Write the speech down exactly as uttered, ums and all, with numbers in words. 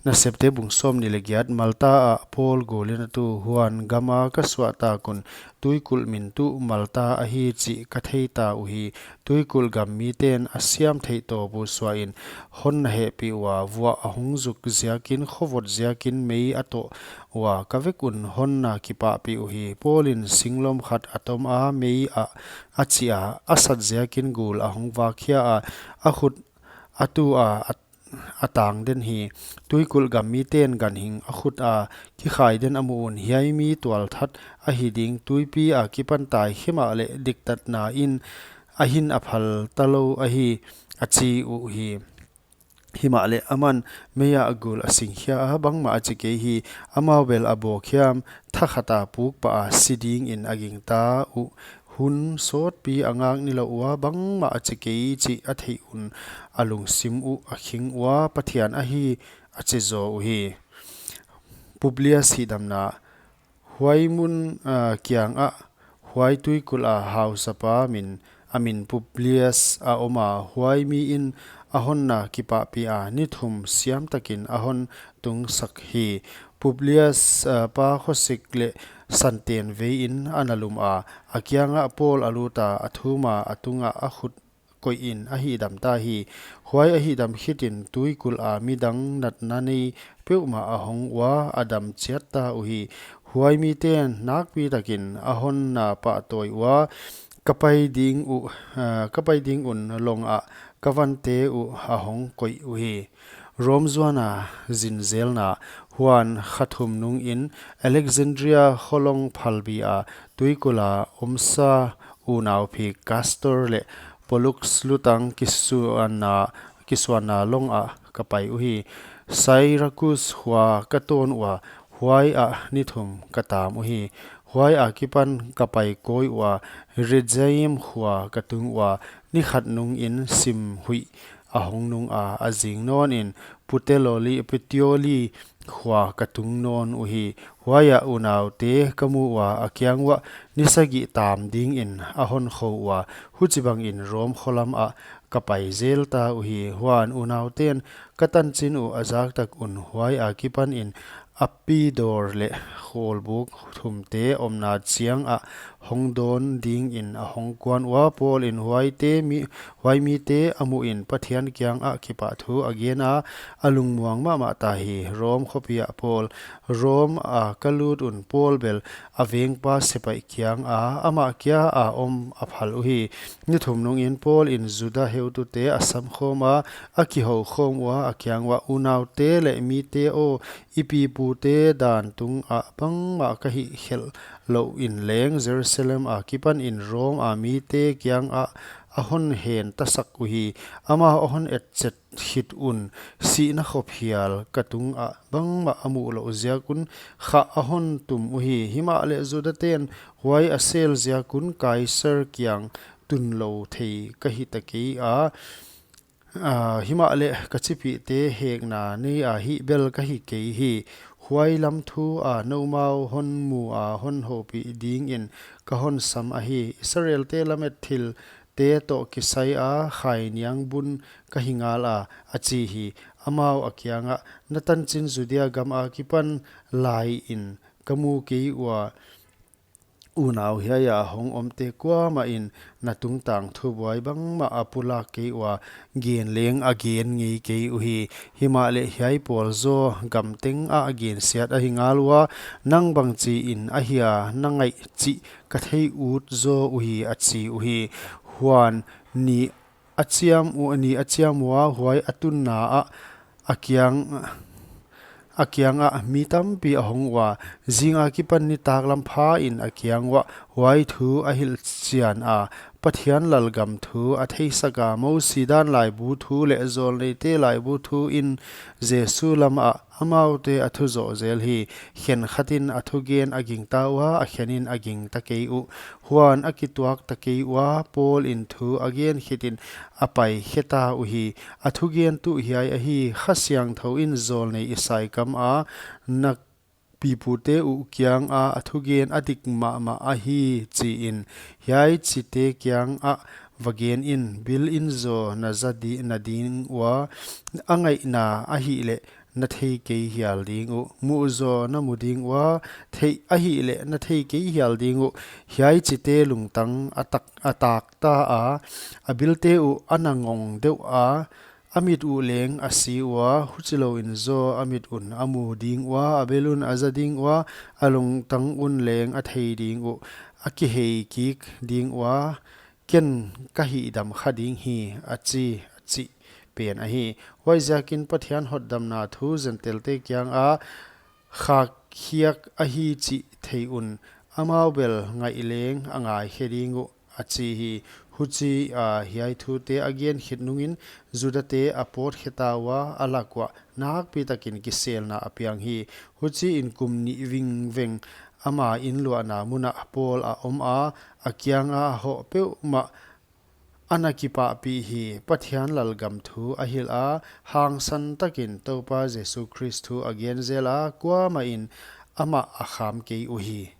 Nasepte bung sawmnih leh giat. Malta ah Paul gul in a tu. Huan gam a ka suah tak un tuikulh min tuh Malta ahi chih ka thei ta uhi. Tuikulh gam miten a siam theih tawp uh suahin hon na hehpih ua, vuah a hong zuk ziakin, khovot ziakin mei a toh ua, ka vek un hon na kipahpih uhi. Paul in singlom khat a tom a, mei ah a chih a, a sat ziakin gul a hong vak khia a, a khut a tu a, a, a tang den hi. Tuikulh gam miten ganhing a khut a kikhai den a muh un, hiai mi tualthat ahi ding, tuipi a kipan tai, himahleh diktatna in a hin a phal ta lou ahi, a chi uhi. Himahleh aman mei ah gul a sing khia a, bangmah a chi kei hi. Amau bel a bawk hiam, thakhat a puk pah a si dingin a gingta uh. Hun sawtpi a ngak nilouh ua, bangmah a chi kei chih a theih un a lungsim uh a khing ua, Pathian ahi a chi zaw uhi. Publius hihdamna. Huai mun, ah, kiangah huai tuikulh a hausapa min, a min Publius a om a, huai mi in a hon na kipahpih a, ni thum siam takin a hon tungsak hi. Publius, ah, pa khosik leh santen vei in a na lum a, a kiangah Paul a lut a, a thum a, a tungah a khut koih in a hihdam ta hi. Huai a hihdam khit in tuikulh a midang natna nei peuhmah a hong ua, a dam chiat ta uhi. Huai miten nakpi takin a hon na pahtawi ua, ka pai ding uh, ah, ka pai ding un long ah ka vante uh a hong koih uhi. Rom zuan a zin zelna. Huan kha thum nungin Alexandria kholong phalbi a tuikulh a omsa unau phik Castor leh Pollux lutang kisuanna, kisuanna long ah ka pai uhi. Syracuse khua ka tawn ua, huai ah ni thum ka tam uhi. Huai a kipan ka pai kawi ua, Regillum khua ka tung ua, ni khat nungin sim huih a hong nung a, a zing nawn in Puteoli, Puteoli khua ka tung nawn uhi. Huai ah unaute ka mu ua, a kiang uah ni sagih tam dingin a hon khou ua, huchibangin Rom kholam ah ka pai zel ta uhi. Huan unaute'n ka tanchin uh a zak tak un, huai a kipan in Apidor leh khawlbuk thumte omna chiang ah hong dawn dingin a hong kuan ua. Paul in huaite mi, huai mite a muh in Pathian kiangah kipahthu a gen a, a lungmuang mahmah ta hi. Rom khopi ah Paul. Rom a ka lut un Paul bel a vengpa sepaih kiang a, amah kia a om a phal uhi. Ni thum nungin Paul in Juda heutute a samkhawm a, a kihoukhawm ua, a kiang uah, unaute leh mite aw, i pipute dan tungah bangmah ka hih khelh louh in leng, Jerusalem a kipan in Rom a mite kiangah a hon hen tasak uhi. Amau a hon etchet khit un, sihna khop hial ka tungah bangmah a muh louh ziak un khah a hon tum uhi. Himahleh Judate'n huai a sel ziak un Kaisar kiang tunlou thei ka hi ta kei a, ah, himahleh ka chipihte hekna nei a hih bel ka hi kei hi. Huai lam thu a noumau hon mu a hon houpih dingin ka hon sam ahi. Israelte lamet thil te toh kisai a khainiang bun ka hi ngal a, a chi hi. Amau a kiangah, na tanchin Judea gam a kipan lai in ka mu kei ua, unau hiai a hong omte kuamah in na tungtang thubuai bangmah a pulak kei ua, gen leng a gen ngei kei uhi. Himahleh hiai pawl zaw gam teng ah gensiat ahi ngal ua, nang bangchi in ahia na ngaih chih ka thei ut zaw uhi, a chi uhi. Huan ni a chiam u, ni a chiam ua, huai a tunna ah a kiang, a kiangah mi tampi a hong ua, zing a kipan nitaklam pha in a kiang uah huai thu a hilhchian a, Pathian lalgam thu a theisak a, Mosi dan laibu thu leh zawlneite laibu thu in Jesu lam ah amaute a thu zoh zel hi. Khenkhat in a thugen a gingta ua, a khen in a gingta kei uh. Huan a kituak ta kei ua, Paul in thu a gen khit in a pai khe ta uhi. A thugen tuh hiai ahi, Kha Siangthou in zawlnei Isai kam a, na pipute uh kiang a a thugen a dik mahmah ahi, chi in. Hiai chite kiang ah va gen in, bil in zaw na za di, na ding ua, a ngaihna ahihleh na thei kei hial ding uh. Muh zaw na mu ding ua, theih ahihleh na thei kei hial ding uh. Hiai chite lungtang a tak, a tak ta a, a bilte uh a na ngong deuh a, a mit uh leng a si ua, huchilouin zaw a mit un a mu ding ua, a bel un a za ding ua, a lungtang un leng a thei ding uh, a kihei kik ding ua, ken ka hihdam kha ding hi, a chi, a chih pen ahi. Huaiziakin Pathian hotdamna thu Gentailte kianga khak khiak ahi chih thei un, amau bel ngaih leng a ngai khe ding uh, a chi hi. Huchia hiai thute a gen khit nungin Judate a pawt khe ta ua, a lak uah nakpi takin kiselna a piang hi. Huchiin kum nih vingveng ama inn luahna munah Paul a om a, a kianga a hoh peuhmah a na kipahpih hi. Pathian lalgam thu a hilh a, hangsan takin Toupa Jesu Khrist thu a gen zel a, kuamah in amah a kham kei uhi.